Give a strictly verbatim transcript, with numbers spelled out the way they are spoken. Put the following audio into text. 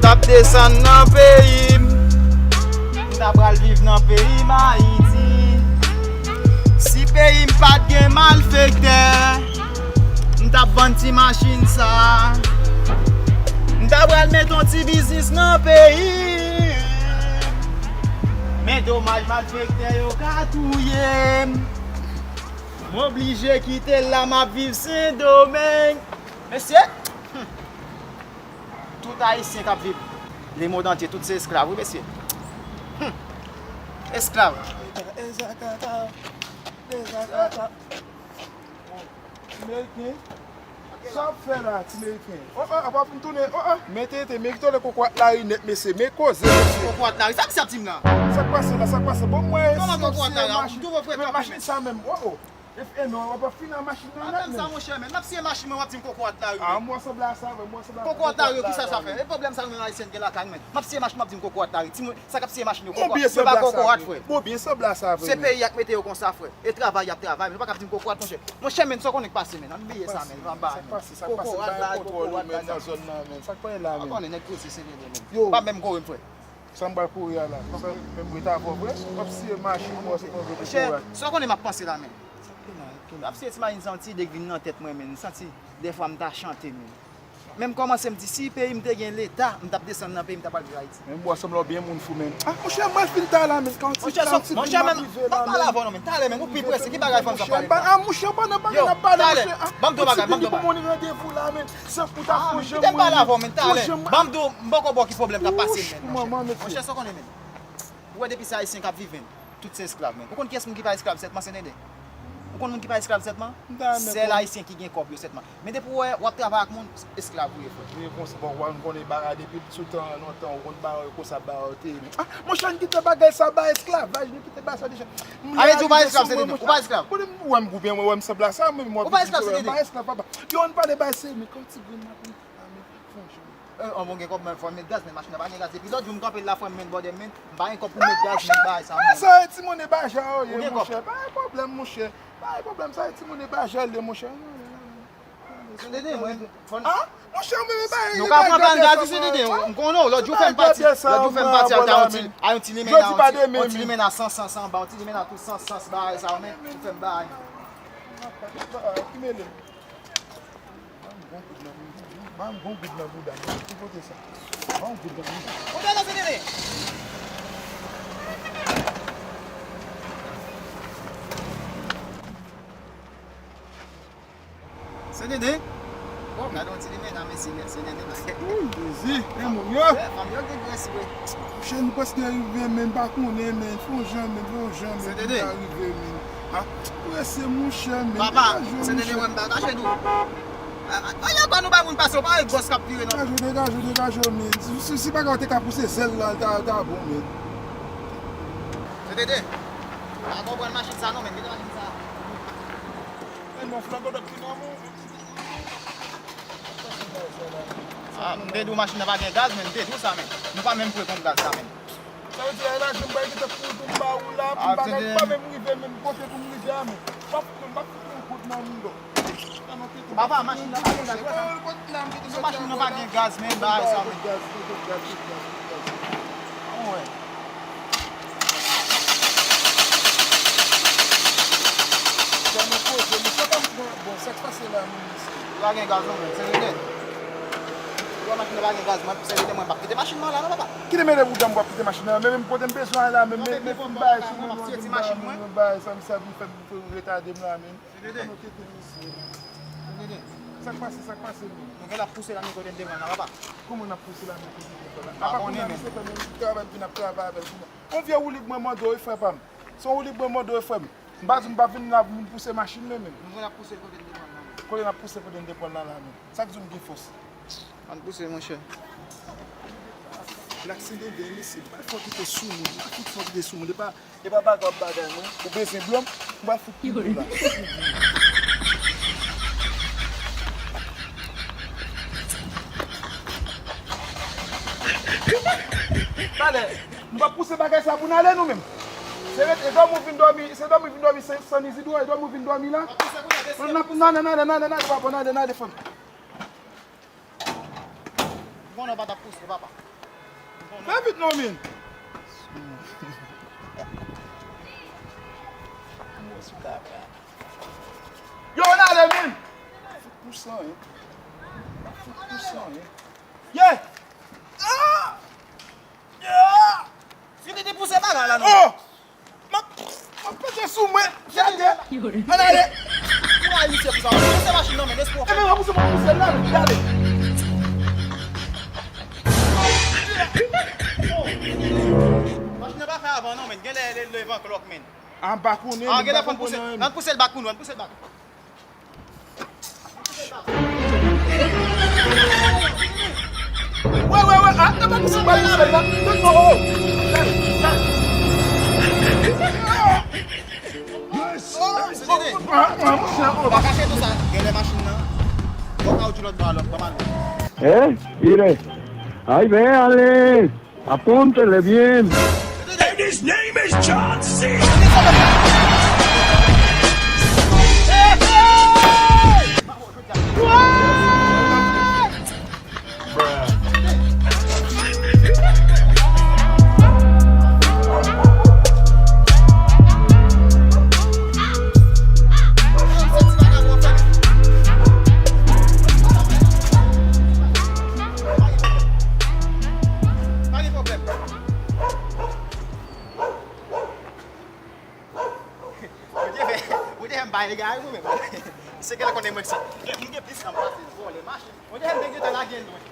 M ap desann nan peyi m. M ta pral viv nan peyi m Ayiti. Si peyi m pa t gen malfektè, m t ap vann ti machin sa. M ta pral met yon ti biznis nan peyi m. Men domaj, malfektè yo ka touye m. M oblije kite l la, m ap viv Sendomeng. Mesye, hmm, tout Ayisyen k ap viv lemonn antye, tout se esklav, wi, mesye. Hmm, esklav. Ti Meriken, sa w ap fè la, Ti Meriken? Oh, oh, apa fin tounen, oh, oh. Men tete, men ki tole kokorat lari nèt, mesye. Men koze, mesye. Kokorat lari, sa misye ap di m la? Sa k pase la, sa k pase? Bon, mwen, kòman kokorat lari? Machin sa menm, oh, oh. E, e non, w ap fini ak machin nan nèt, men. Atann sa, monchè, men. N ap siye machin mwen, w ap di m kokorat lari. Ah, mwen sanble a sa, vre, mwen sanble a kokorat lari, kisa sa fè? E pwoblèm sa nou menm Ayisyen gen lakay nou, men. M ap siye machin, w ap di m kokorat lari. Timoun, sa k ap siye machin yo, kokorat. Yo pa kokorat, frè. Bon, byen sanble a sa, vre. Se peyi a k mete yo konsa, frè. E travay y ap travay, men yo pa ka ap di m kokorat, monchè. Monchè, men, sa w konnen k pase, men. Ann bliye sa, men. Kokorat lari, kokorat lari, sa. Sa k pase la, men? Sa k pase la, men? Ou konnen nèg koze se nèg, men. Yo. Pa menm kore m, frè. Sa m pral kouri a la. Sa menm ret avè w vre. W ap siye machin, w ap siye kokorat. Monchè, sa w konnen m ap panse la, men. W ap siye ti machin, se yon ti ide k vin nan tèt mwen, men. M santi dèfwa m ta chante, men. Men m kòmanse, m di, si peyi m te gen leta, m t ap desann nan peyi m, m ta pral viv Ayiti. Men m wè w sanble w byen moun fou, men. Ah, monchè, m pral fin ta la, men. Monchè, monchè, men, m ap pale avè w non, men. Talè, men, ou pi prese, ki bagay fanm sa pale la? Ah, monchè, pandan n ap pale, monchè, ah, ban m di w bagay, ban m di w bagay. Ou di pou moun randevou la, men. San pou ta fon jan mwen, men. Ban m di w, m poko ba w ki pwoblèm k ap pase, men, monchè. Monchè, sa w konnen, men. Ou wè depi se Ayisyen k ap viv, men. Tout se esklav, men. Ou konn kiyès moun ki pa esklav sètman, Sendomeng? Ou konn moun ki pa esklav sètman? Sèl Ayisyen ki gen kòb yo sètman. Men depi w wè, w ap travay ak moun, esklav ou ye, frè. Li konsa, bon, w konnen bagay depi sou tan lontan, ou konn bagay konsa, bagay te ye, men. Ah, monchè, n kite bagay sa, bagay esklavaj, nou kite bagay sa deja. Ale di w pa esklav, Sendomeng. Ou pa esklav. Ou wè m, ou byen, ou wè m sanble a sa, men m wè. Ou pa esklav, Sendomeng. M pa esklav, papa. Yo, ann pale bagay serye, men, kòm ti grenn maten. Ah, men, fò jwe. Eh, oh, bon, gen kòb, men, fò m met gaz, men, machin nan pa gen gaz. Depi lòt jou m kanpe la, frè m, men, bòdè m, men, m pa gen kòb pou m met gaz, men, bagay sa, men. Sa, e timoun e baja yo ye, monchè. Pa gen pwoblèm, monchè. Pa gen pwoblèm, sa, e timoun e baja yo ye, monchè. Sendomeng, mwen, fò n... Ah, monchè, mwen, men, pa gen... Nou ka pran gaz, Sendomeng, m konnen w, lòt jou fè m pati, lòt jou fè m pati ak yon ti, ak yon ti limena, yon ti, yon ti limena san, san, san, ba, yon ti limena tou san, san, bagay sa, men, ou fè m bagay. Ki mele? Ban m gon goud nan bouda m. Ban m gon goud nan bouda m. Ki kote sa? Ban m goud nan bouda m. Kote la, Sendomeng? Sendomeng? Oh, gade yon ti limena, mesye, Sendomeng la. Ooh, Jezi, men moun yo. Eh, fanm yo gen grès, wi. Monchè, nou prèske rive, men m pa konnen, men fè yon jan, men fè yon jan, men pou nou rive, men. Ah, prese, monchè, men degaje w, monchè. Papa, se te demen m pa kache tou. Ay, ankò nou bay moun pase, ou pa wè gòs k ap vire nan... Degaje w, degaje w, degaje w, men. Si, si, si bagay te ka pouse zèl la, ta, ta bon, men. Se te de. Pa konprann machin sa non, men. Kite machin sa. Men non, flanbo dòt ki nan men w. Ah, m te di w machin nan pa gen gaz, men m te di w sa, men. Nou pa menm pre kont gaz la, men. Sa vle di, la, jan m bay gentan kouri pou m ba ou la, pou m bagay, m pa menm rive, menm kote pou m rive a, men. M ap fout, m ap fout yon kout nan mouda w. Papa, machin nan pa gen gaz, wè sa. Si machin nan pa gen gaz, men bagay sa, men. Ann wè. Bon, sa k pase la, menm, mesye? Li pa gen gaz non, men. Se rete. Ou wè machin nan pa gen gaz, mwen, se rete, mwen p ap kite machin nan la non, papa. Kite mele bouda m, w ap kite machin nan, men, men kote m bezwen al la, men, men, men fè m bagay sou mwen, mwen bagay sa, m sa vin fè m retade m la, men. Ann nou kite misye. Sa k pase, sa k pase, men? Nou gen l ap pouse la, men kote n te pran la, papa. Kòman n ap pouse la, men kote n te pran la? Apa kounye a misye fè menm travay, vin ap travay avè l kounye a. Yon vye woulib mwen mande w, wi, frè pa m. Se yon woulib mwen mande w, wi, frè m. M pa di m pa vin la pou m pouse machin nan, men. Nou gen l ap pouse l kote n te pran l la, men. Kote n ap pouse kote n te pran l la, la, men. Sa k di w m gen fòs? Ann pouse, monchè. Blak Sendomeng, mesye, m pa fè w kite sou moun, m pa fout fè w kite sou moun, e pa, e pa bagay w ap bagay, non. Ou bezwen blo m? M pral fout pou ou la. Talè, nou p ap pouse bagay sa pou n ale, nou menm. Se rete, e dòmi w vin dòmi, se dòmi w vin dòmi san, san Izidro, e dòmi w vin dòmi la. N ap, n ap, n ale, n ale, n ale, n ale, papa, n ale, n ale, fanm. Bon, nou pa t ap pouse, papa. Fè vit non, men. Yo, n ale, men. Fout pou san, hein. Fout pou san, hein. Yeah! Ah! Yeah! Si li te pouse bagay la, non? Oh! M ap, m ap pete sou mwen. Gade. Ann ale. Ou rayi misye pou sa. Pouse machin nan, men, lespri w. Ebyen, m ap pouse, m ap pouse l la, gade. Machin nan pa fè avan, non, men. Genlè li leve an klòk, men. An pa konnen, ah, genlè fò n pouse, ann pouse l bak pou nou, ann pouse l bak. Wè, wè, wè, ah, nan pa pouse, pa pouse, pa pouse, oh, oh. Oh, oh, oh, oh. Pa kache tou sa, genlè machin nan. Bon, kawoutchou lòt bò a, lòt bò a. Eh, mire. Ay, ve, ale. Apúntele bien. And his name is John Cena. Pa gen pwoblèm. Bondye fè, Bondye fè m pa egare mwen menm. Se genlè konnen mwen ki sa. Mwen gen plis nan pase vòlè machin. Bondye fè m te gentan lage l lwen.